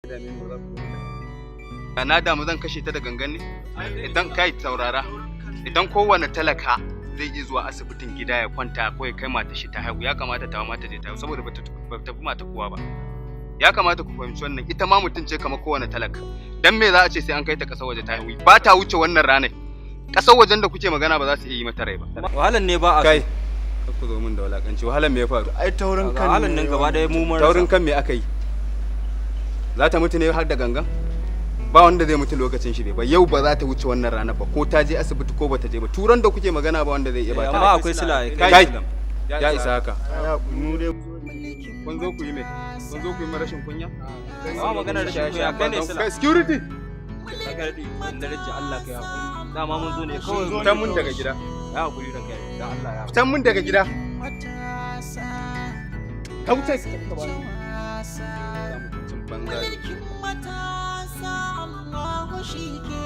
Dame mu za ku. Na damu zan kashe ta da gangan ne? Idan kai, saurara, idan kowane talaka zai iya zuwa asibitin gida ya kwanta ko ya kai mata shi ta haihu, ya kamata ta mata je ta haihu, saboda bata tafi mata kowa ba. Ya kamata ku fahimci wannan, ita ma mutum ce kamar kowane talaka. Dan me za a ce sai an kai ta ƙasar waje ta haihu? Ba ta wuce wannan ranar. Ƙasar wajen da kuke magana ba za su iya yi mata rai ba. Wahalan ne ba a Kai, kar ku zo min da walakanci. Wahalan me ya faru? Ai taurin kan Wahalan nan gaba ɗaya mu mun Taurin kan me aka yi? Za ta mutu ne har da gangan? Ba wanda zai mutu lokacin shi bai ba. Yau ba za ta wuce wannan ranar ba, ko ta je asibiti ko ba ta je ba. Turan da kuke magana, ba wanda zai iya ba ta. Amma akwai sila. Kai, ya isa haka. Mu dai Kun zo ku yi me? Kun zo ku yi rashin kunya? Ba maganar rashin kunya, kai ne sila. Kai, security. Ka daɗe darajar Allah, kai hakuri. Dama mun zo ne kawai. Fitan mun daga gida. Ya hakuri da kai da Allah ya Fitan mun daga gida. Ka wuce su ka ba cin banza da Mulkin matasa, Allahu shi ke